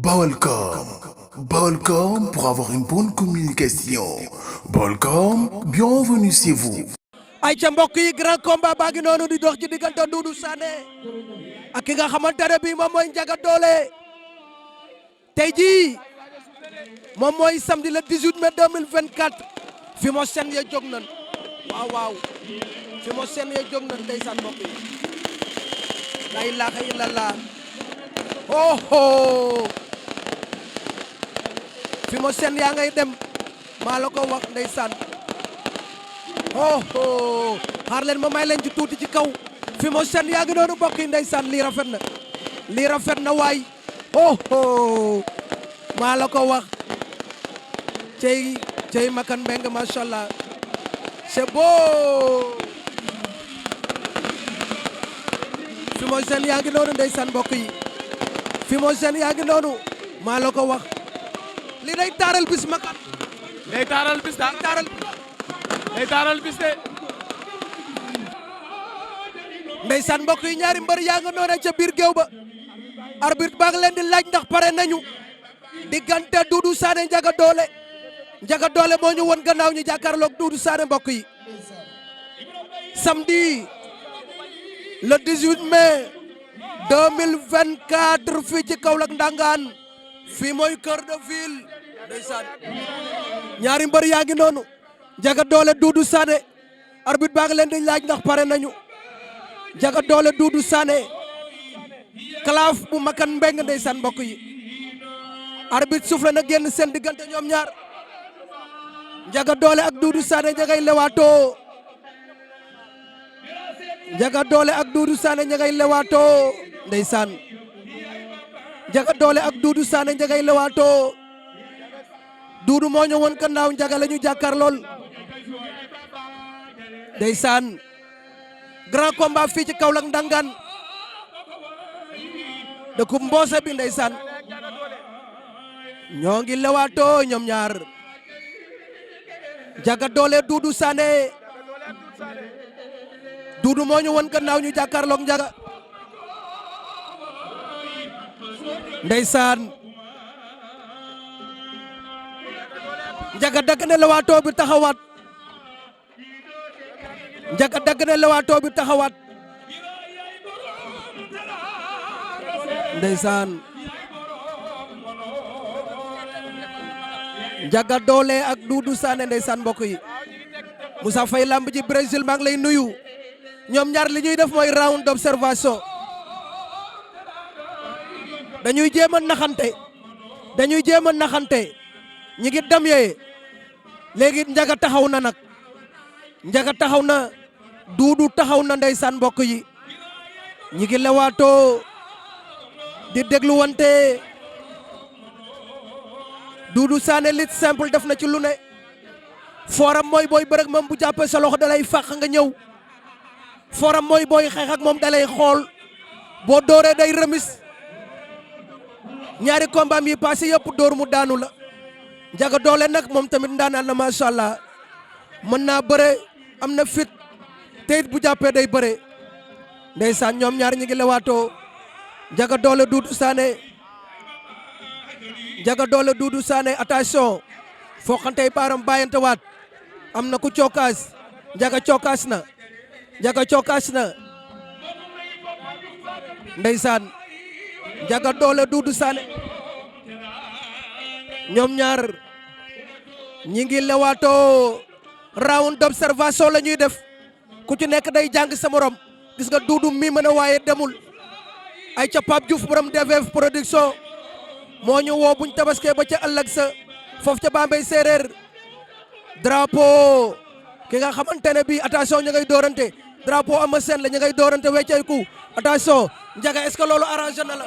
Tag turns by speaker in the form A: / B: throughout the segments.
A: Balcom. Balcom pour avoir une bonne communication. Balcom, bienvenue chez vous.
B: ay ca mbokk yi grand combat baa ngi noonu di dox ci diggante Doudou Sané ak ki nga xamante ne bii moom mooy Ndiaga Dolé tey jii moom mooy samedi le 18 mai 2024 fi mo sen ya jóg nan waaw waaw fi mo sen ya jóg nan ndeysaan mbokk yi la ilaha illallah oh fi mo sen yaa ngay dem maa la ko wax ndeysaan xaar leen ma may leen ci tuuti ci kaw fi mo sen yaa ngi noonu mbokk yi ndeysaan lii rafet na waay maa la ko wax cey makan mbeng macha allah c'est beau fi mo sen yaa ngi noonu ndeysaan mbokk yi fi mo sen yaa ngi noonu maa la ko wax lii day taaral bis makan
C: day taaral bis de
B: ndeysaan mbokk yi ñaari mbër yaa nga noona ca biir géew ba arbitre baa ngi leen di laaj ndax pare nañu diggante Doudou Sané Ndiaga Dolé moo ñu won gannaaw ñu jàkkaarloog Doudou Sané mbokk yi samedi le 18 mai 2024 fii ci Kaolack Ndangaan fii mooy cœur de ville ndeysaan ñaari mbër yaa ngi noonu Ndiaga Dolé Doudou Sané arbitre baa ngi leen di laaj ndax pare nañu Ndiaga Dolé Doudou Sané kalaaf bu makan mbeng ndeysaan mbokk yi arbitre soufflé na génn seen diggante ñoom ñaar Ndiaga Dolé ak Doudou Sané ñagay lewaatoo Ndiaga Dolé ak Doudou Sané ñagay lewaatoo ndeysaan Ndiaga Dolé ak Doudou Sané ñagay lewaatoo Doudou moo ñu woon gannaaw Ndiaga la ñu jàkkaar lool ndeysaan grand combat fii ci Kaolack Ndangaan dëkku mboose bi ndeysaan ñoo ngi lewaatoo ñoom ñaar Ndiaga Dolé Doudou Sané Doudou moo ñu won gannaaw ñu jàkkaarloog Ndiaga ndeysaan Ndiaga dagg na lewaatoo bi taxawaat Ndiaga dagg na lewaatoo bi taxawaat ndeysaan Ndiaga Dolé ak Doudou Sané ndeysaan mbokk yi Moussa Faye lamb ji Brésil maa ngi lay nuyu ñoom ñaar li ñuy def mooy round d'observation dañuy jéem a naxante ñi ngi dem yee léegi Ndiaga taxaw na nag Ndiaga taxaw na Doudou taxaw na ndeysaan mbokk yi ñi ngi lewaatoo di déglu wante Doudou Sané lit simple def na ci lu ne forum mooy booy bërëg moom bu jàppee sa loxo dalay fàq nga ñëw forum mooy booy xeex ak moom dalay xool boo dooree day remis ñaari combat yi passé yëpp dóor mu daanu la Ndiaga Dolé nag moom tamit ndaanaan la macha allah mën naa bëre am na fit te it bu jàppee day bëre ndeysaan ñoom ñaar ñi ngi lewaatoo Ndiaga Dolé Doudou Sané Ndiaga Dolé Doudou Sané attention foqantey baaram bàyyante waat am na ku cokkaas Ndiaga cokkaas na ndeysaan Ndiaga Dolé Doudou Sané ñoom ñaar ñi ngi lewaatoo round d'observation la ñuy def ku ci nekk day jàng sa morom gis nga Doudou mi mën a waaye demul ay ca Pape Diouf borom DVF production moo ñu woo buñ tabaskee ba ca ëllëg sa foofu ca Bambey séeréer drapeau ki nga xamante ne bii attention ña ngay doorante drapeau ama seen la ña ngay doorante weccay ku attention Ndiaga est-ce que loolu arrangé na la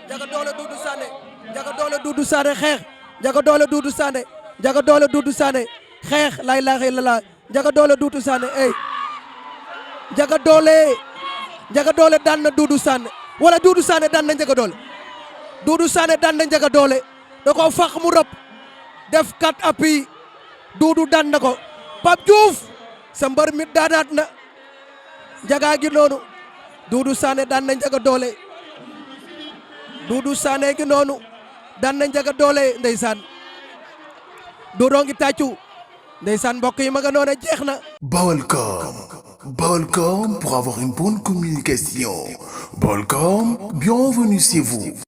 B: Ndiaga Dolé Doudou Sané Ndiaga Dolé Doudou Sané xeex Ndiaga Dolé Doudou Sané Ndiaga Dolé Doudou Sané xeex la ilaha illallah Ndiaga Dolé Doudou Sané Ndiaga Dolé daan na Doudou Sané wala Doudou Sané daan na Ndiaga Dolé Doudou Sané daan na Ndiaga Dolé da ko fax mu rëpp def 4 appuis Doudou daan na ko Pape Diouf sa mbër mi daanaat na Ndiaga gi noonu Doudou Sané daan na Ndiaga Dolé Doudou Sané gi noonu daan na Njaga Doole ndeysaan Doudou ngi tàccu ndeysaan mbokk yi ma nga noona jeex na.
A: Balcom. Balcom pour avoir une bonne communication. Balcom, bienvenue chez vous.